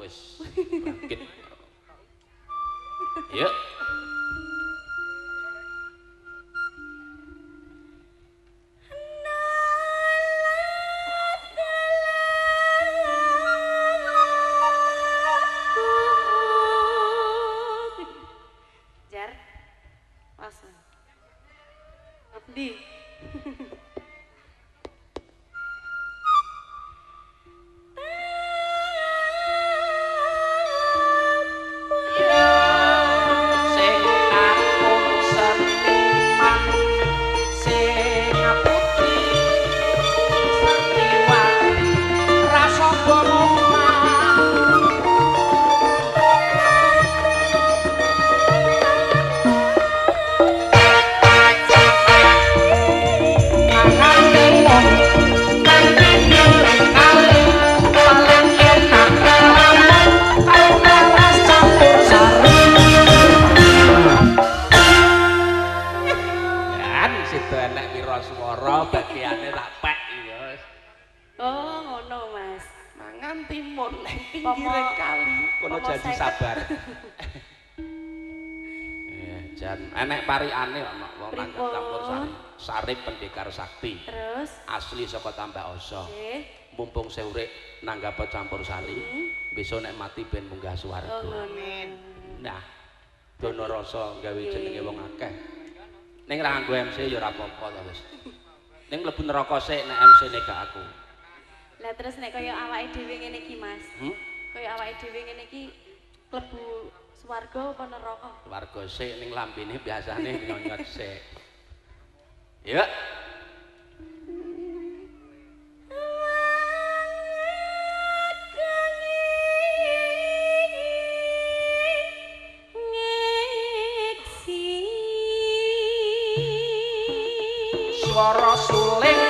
Wis bangkit. Yuk. Jar. Langsung. Abdi. Pinggire kali kono janji sabar. Jan enek parikane kok wong nanggap campur sari. Sarip pendekar sakti. Terus asli saka Tambak Oso. Mumpung sewurek nanggap campur sari, besok nek mati ben munggah swarga. Oh, amin. Nah, dono rasa gawe jenenge wong akeh. Ning ra nganggo MC ya ora apa-apa ta wis. Ning mlebu neraka sik nek MC-ne gak aku. Lah terus nek kaya awake dhewe ngene iki, Mas. Kaya awake dhewe ngene iki klebu swarga apa neraka? Swarga sik ning lambene biasane nyonyot sik. Yuk. Swara suling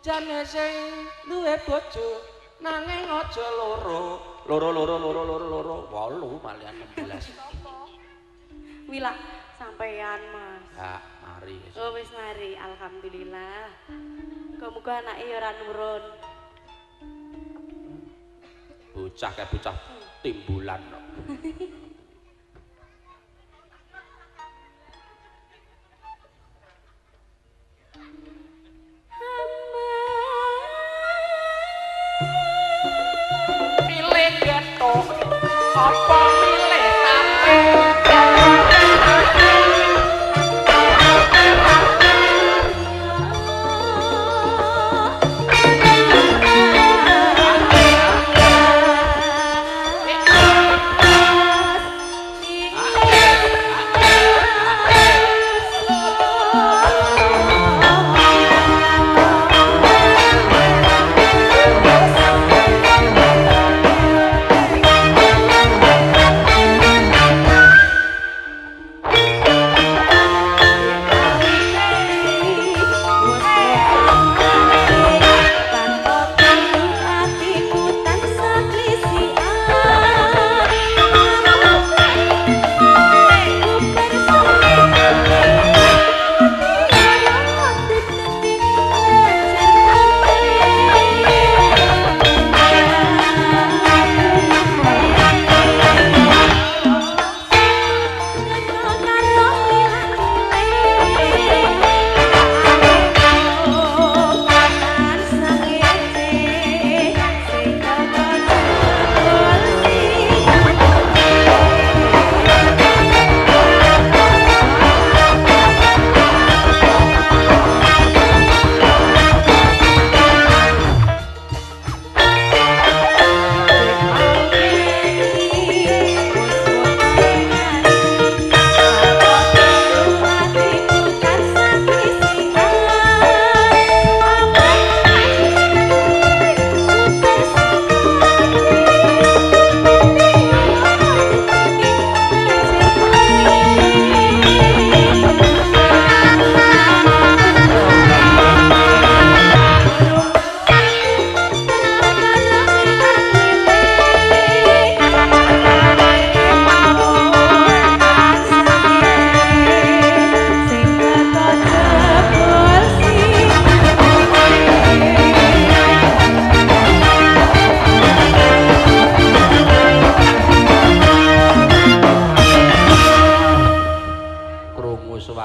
Jane sing duwe bojo nanging aja loro. Loro loro loro loro loro 8 malian 16. Wilah sampean, Mas. Ha, Mari wis. Oh wis mari, alhamdulillah. Muga-muga anake ya ora nurun. Bocah kayak bocah timbulan kok. Pilih gethuk apa